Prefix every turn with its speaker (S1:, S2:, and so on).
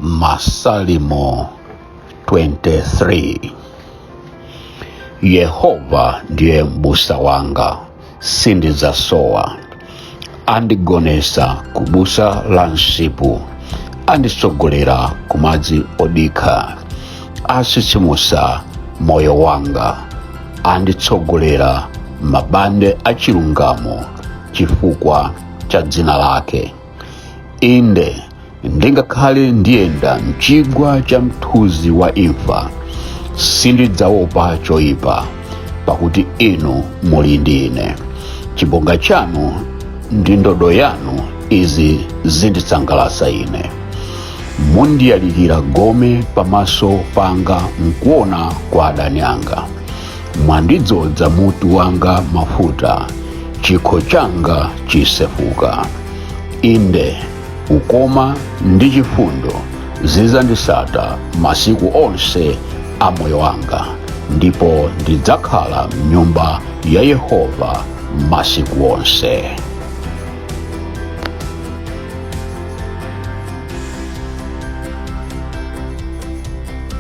S1: Masalimo 23. Yehova ndiye m'busa wanga, sindidzasowa. Andigonetsa ku busa la msipu, anditsogolera ku madzi odikha. Atsitsimutsa moyo wanga, anditsogolera m'mabande a chilungamo chifukwa cha dzina lake. Inde, ndingakhale ndiyenda m'chigwa cha mthunzi wa imfa, sindidzaopa choyipa, pakuti inu muli ndi ine. Chibonga chanu ndi ndodo yanu, izi zindisangalatsa ine. Mundiyalikira gome pamaso panga mkuona kwa adani anga. Mwandidzodza mutu wanga mafuta, chikho changa chisefuka. Inde, ukoma ndi chifundo zidzanditsata masiku onse a moyo wanga, ndipo ndidzakhala m'nyumba ya Yehova masiku onse.